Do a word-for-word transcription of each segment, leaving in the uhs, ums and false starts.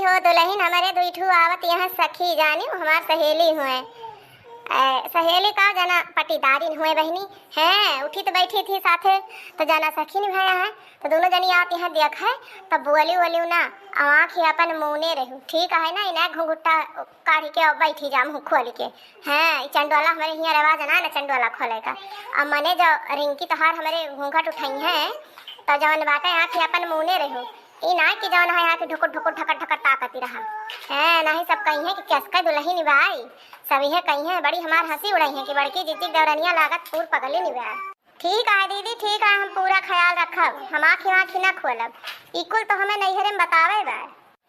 हो दुलहिन, हमरे दुइ ठू आवत यहाँ सखी जानी, हमार सहेली हुए। ए, सहेली का जाना पटीदारिन हुए बहिनी। हैं, उठी त बैठी थी साथे, त जाना सखी निभाया है, त दोनों जनी आवत यहाँ देख है, त बोली बोली ना, आँख ही अपन मूने रहू, ठीक है ना, इन्हें घुंघुट्टा काढ़ी के बैठी जा मुँह खोल के। हैं, ई चंडोला हमरे हियाँ रवाज ना, ना चंडोला खोले का। अब मने जो रिंकी तोहार हमरे घूंघट उठाई हैं, त जवन बाटे आँख ही अपन मूने रहू, ई ना कि जवन है आँख ढुकुर ढुकुर ढकर ढकर ताकती रहा। हैं, नाही सब कही हैं कि कैसका दुलहिन बाई, सब इहे कही हैं, बड़ी हमार हँसी उड़ाई हैं कि बड़की जिज्जी देवरनिया लागत पूर पगली निबाय। ठीक है दीदी, ठीक है, हम पूरा ख्याल रखब, हम आँखी वाँखी ना खोलब। ई कुल तो हमें नैहरे में बतावे बा।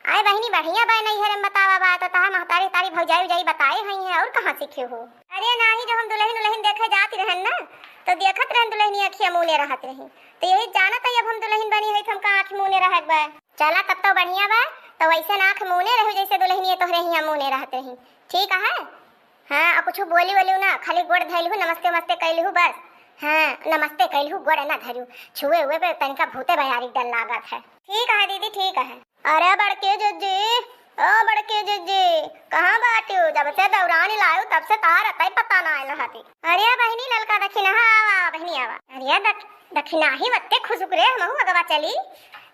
आए बहिनी, बढ़िया बा नैहरे में बतावा बा, तो तहा महतारी तारी भौजाई उजाई बताए हुई हैं, और कहाँ सीखे हो? अरे नाही, जब हम दुलहिन उलहिन देखे जात रहन ना, तो देखत रहन दुलहिनी अखिया मूने रहत रही, तो यही जानत है अब हम दुलहिन बनी है, तो हमका आँख मूने रहत बा। चला तब तो बढ़िया बा, तो वैसे ना आँख मूने रहू जैसे दुलहिनिया तोहरे हियाँ मूने रहत रही, ठीक है? हाँ, और कुछ बोली वोली ना, खाली गोड़ धैलहू, नमस्ते वमस्ते कैलहू बस। हाँ, नमस्ते कैलहू, गोड़ ना धरू, छुए हुए पे तनिका भूते भयारी डर लागत है। ठीक है दीदी, ठीक है। अरे बड़की जिज्जी, ओ बड़की जिज्जी, कहाँ बाटियो? जब से दौरानी लायो तब से तहार अतई पता ना आयल हती। अरे बहिनी ललका दखिनहा आवा, आवा बहिनी आवा। अरे दख-, दखिनहा ही वत्ते खुसुक रे, हमहू अगवा चली।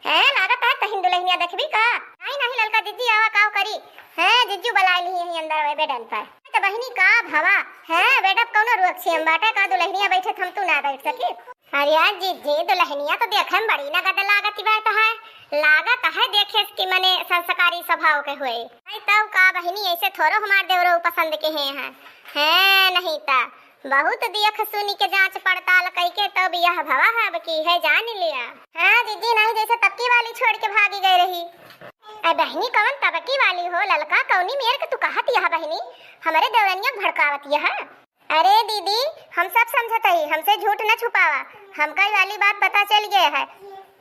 हैं, लागत है तहिन दुलहिनिया देखबी का? नहीं, नहीं ललका जिज्जी आवा, काव करी? हैं, जिज्जू बलाइ लिही यहीं अंदर वे बेडन पर। त बहिनी का भवा, हैं, बेडन पर कौनो रोक छियम बाटे का? दुलहिनिया बैठे त हम तू ना बैठ सकी? अरे यार जिज्जी, दुलहिनिया तो देखे में बड़ी नगद लागत बा तहार। लागत है देखे कि मने संस्कारी स्वभाव के हुए। आई तब का बहिनी, ऐसे थोड़ो हमार देवरो पसंद के हैं, हैं। हैं, नहीं ता बहुत देख सुनी के जांच पड़ताल कई के तब यह भवा है, अब की है जान लिया। हाँ जिज्जी, नहीं जैसे तबकी वाली छोड़ के भागी गई रही। अरे बहिनी, कौन तबकी वाली हो ललका, कौनी मेर के तू कहत यह बहिनी, हमरे देवरनिया के भड़कावत यह। अरे दीदी, हम सब समझत हई, हमसे झूठ न छुपावा। हमका ई वाली बात पता चल गया है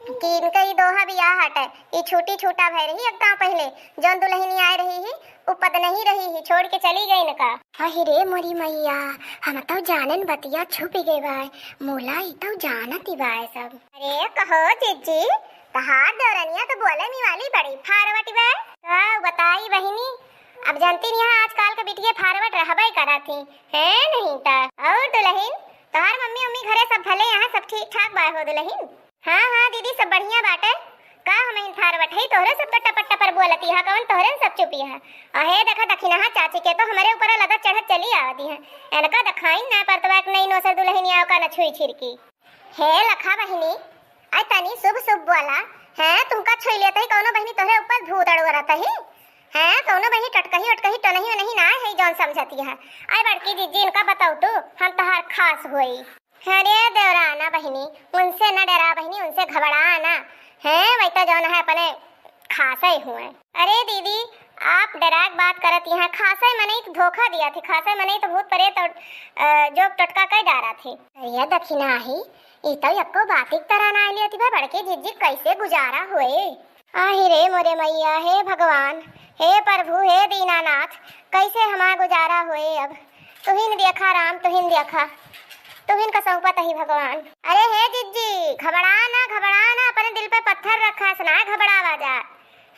कि इनका ई दोहा बियाह हटे। ई छूटी छूटा भय रही एक गाँव पहले, जौन दुलहिनी आए रही ही, उ पद नहीं रही ही, छोड़ के चली गई इनका। अहि रे मोरी मैया, हम तो जानन बतिया छुप गए बाय, मुला ई तो जानत ही बाय सब। अरे कहो जिज्जी, तहार देवरनिया तो बोले में वाली बड़ी फारवटी बाय। का बताई बहिनी, अब जानती नहीं है आजकल के बिटिया फारवट रहबे करत ही, हैं नहीं ता। और दुलहिन, तोहार मम्मी उम्मी घरे सब भले यहाँ, सब ठीक ठाक बा हो दुलहिन? हाँ, हाँ दीदी, सब बढ़िया बाटे। का हमहिन फारवट है, तोहरे सब तो टपर टपर बोलती है, कौन तोहरे सब चुपी है? अहे देखा दखिनहा चाची के तो हमरे ऊपर लदत चढ़त चली आवती है। इनका दखाइन ना परतवा एक नई नोसर दुलहिनिया का न छुई छिरकी। हे लखा बहिनी, आई तनी शुभ शुभ बोला। हैं, तुमका छुई लेत ही कौनो बहिनी तोहरे ऊपर भूत अड़वरत ही। हैं, कौनो बहिनी टटकही उटकही टनही उनही ना है जौन समझती है। आई बड़की जिज्जी, इनका बताऊ तू, हम तहार खास होई। अरे देवराना बहिनी, उनसे न डरा बहिनी, उनसे घबरा ना। हैं, वही तो जौन है अपने खासे हुए। अरे दीदी, आप डरा के बात करत यहाँ, खासे मनई तो धोखा दिया थे, खासे मनई तो भूत प्रेत और, अ, जोग टोटका कई डारा थे। अरे दखिनहा ही, ई तो यक्को बाती की तरह ना लिया थी भाई, बड़की जिज्जी कैसे गुजारा हुए? आहि रे मोरे मैया, हे भगवान, हे प्रभु, हे दीनानाथ, कैसे हमार गुजारा होए अब? तुहिन देखा राम, तुहिन देखा, तुहिन का सौंपत ही भगवान। अरे हे जिज्जी, घबरा ना, घबरा ना, अपने दिल पे पत्थर रखा, ऐसे ना घबरावा जा।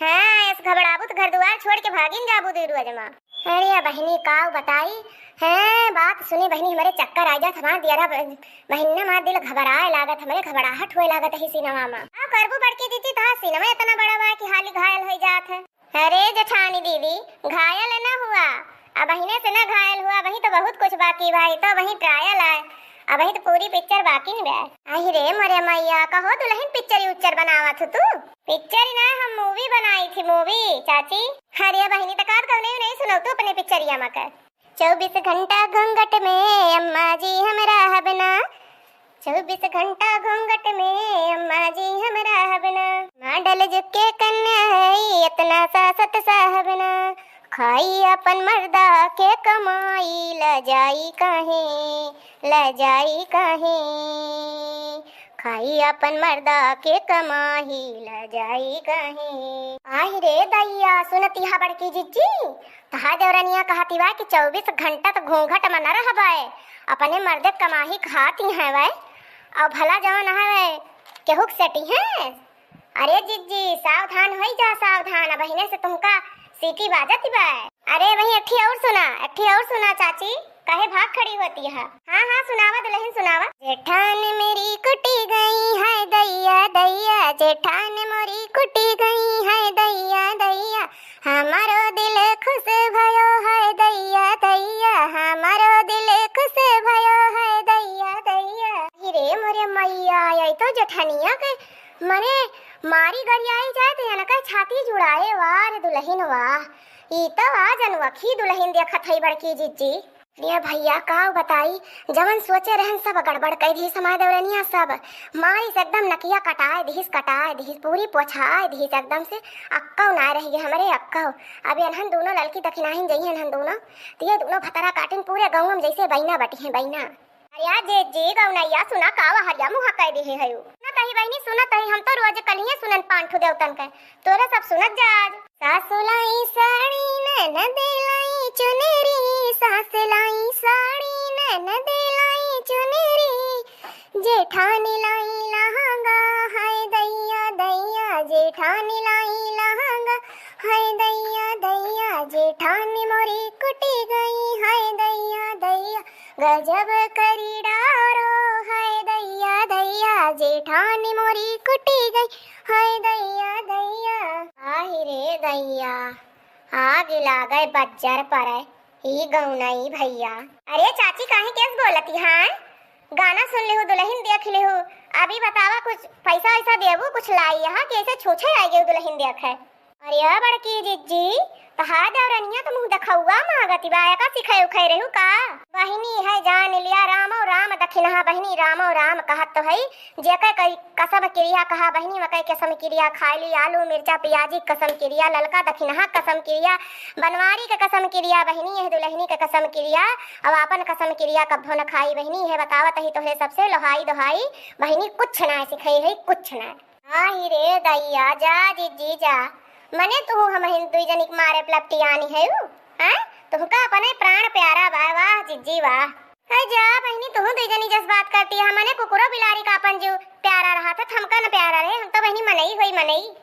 हाँ, ऐसे घबराबू तो घर दुआर छोड़ के भागिन जाबू दुई रोज मा। अरे बहिनी, काव बताई, हैं, बात सुनी बहिनी, हमरे चक्कर आ जात, हमार दियरा ब-, बहिन ना, हमार दिल घबराए लागत, हमरे घबराहट होए लागत ही सीनवा मा। का करबू बड़की जिज्जी, तहार सीनवा इतना बड़ा बा कि हाली घायल होई जात है। अरे जेठानी दीदी, घायल ना हुआ, अबहिने से ना घायल हुआ, अबही तो बहुत कुछ बाकी भाई, तो अबही trial आए, अबही तो पूरी picture बाकी नहीं बा। आहि रे मोरे मैया, कहो दुलहिन पिक्चरी उच्चर बनावत हो तू? पिक्चरी ना, हम movie बनाई थी, movie, चाची। अरे बहिनी, त का कौने नहीं सुनो तू अपने पिक्चरिया मा कर। चौबीस घंटा घूंघट में अम्मा जी हम रहब ना, चौबीस घंटा घूंघट में अम्मा जी हम रहब ना। Model जुग के कन्या है, इतना सासत सहब ना, खाई अपन मर्दा के कमाई, लजाई काहे, लजाई काहे, खाई अपन मर्दा के कमाई, लजाई काहे। आहि रे दैया, सुनती हा बड़की जिज्जी, तहार देवरनिया कहती बा कि चौबीस घंटा तो घूंघट में न रहबे, अपने मर्दे कमाही खाती हैं वे, और भला जवन है वे केहू के सेटी हैं, अरे जिज्जी, सावधान होई जा, सावधान, अबहिने से तुमका सीटी बाजत बा। अरे वही अट्ठी और सुना, अट्ठी और सुना चाची, काहे भाग खड़ी होती है? हाँ, हाँ, सुनावा दुलहिन, सुनावा। जेठान मेरी कुटी गई है दैया, दैया, जेठान मोरी कुटी गई है दैया, दैया, हमारो दिल खुश भयो है दैया, दैया, हमारो दिल खुश भयो है दैया, दैया। अरे मोरे मैया, ये तो जेठनिया के मने मारी गरियाई जाए तो इनका छाती जुड़ाए, वाह रे दुलहिन वाह। ई तो आज अनोखी दुलहिन देखत हई बड़की जिज्जी। अरे भैया, का बताई, जवन सोचे रहन सब गड़बड़ कइ दिहिस हमार देवरनिया सब। मारिस एकदम नकिया कटाए दिहिस, कटाए दिहिस, पूरी पोछाए दिहिस एकदम से। अक्कौ नाय रहि गे हमरे, अक्कौ। अब एनहन दूनो ललकी दखिनाहिन जइहें एनहन दूनो, त ये दूनो भतरा काटिन पूरे गउँवा में जइसे बैना बटिहें, बैना। अरे या जिज्जी गौनैया सुना, का वहरिया मुँह कइ दिहे हयू। सुनत हई बहिनी, सुनत हई, हम तो रोज कलिहे सुनन पाँठू देवतन के, तोरे सब सुनत जा आज। सासु लाई साड़ी ननद लाई चुनरी, सास लाई साड़ी ननद लाई चुनरी, जेठानी लाई लहंगा, हाय दैया दैया, जेठानी लाई लहंगा, हाय दैया दैया, जेठानी मोरी कुटी गई, हाय दैया दैया, गजब करी डारो, हाय दैया दैया, जेठानी मोरी कुटी गई, हाय दैया दैया। आहि रे दैया, आगि लागे बज्जर परे, ई गौनई भैया। अरे चाची, काहे केस बोलती हैं? गाना सुन लिहू, दुलहिन देख लिहू, अभी बतावा कुछ पैसा वैसा देबू, कुछ लाई यहाँ, कैसे छूछे आइ गयू दुलहिन देखे। अरे बड़की जिज्जी, तहार देवरनिया तो मुँह देखौआ माँगती बा, एका सिखाए उखाए रहू का? बहिनी है जान लिया रामो राम दखिनहा, बहिनी रामो राम कहत तो है, जेके कई कसम किरिया कहा बहिनी, मकई कसम किरिया खाई ली, आलू मिर्चा पियाजी कसम किरिया, ललका दखिनहा कसम किरिया, बनवारी के कसम किरिया बहिनी, यह दुलहिनी के कसम किरिया, अब आपन कसम किरिया कब्बो न खाई बहिनी, यह बतावत ही तोहरे सबसे लोहाई दोहाई, बहिनी कुछ ना सिखाई है, कुछ ना। आहि रे दैया, जा जिज्जी जा। मने तू हमहिन दुई जनी के मारे लपटियानी हयू, हैं? तुहका अपने प्राण प्यारा बा, वाह जिज्जी वाह। है जा बहिनी, तू दुई जनी जस बात करती है, मने कुकुरो बिलारी का अपन जीव प्यारा रहा था, हमका न प्यारा रहे, हम तो बहिनी मनई होई मनई।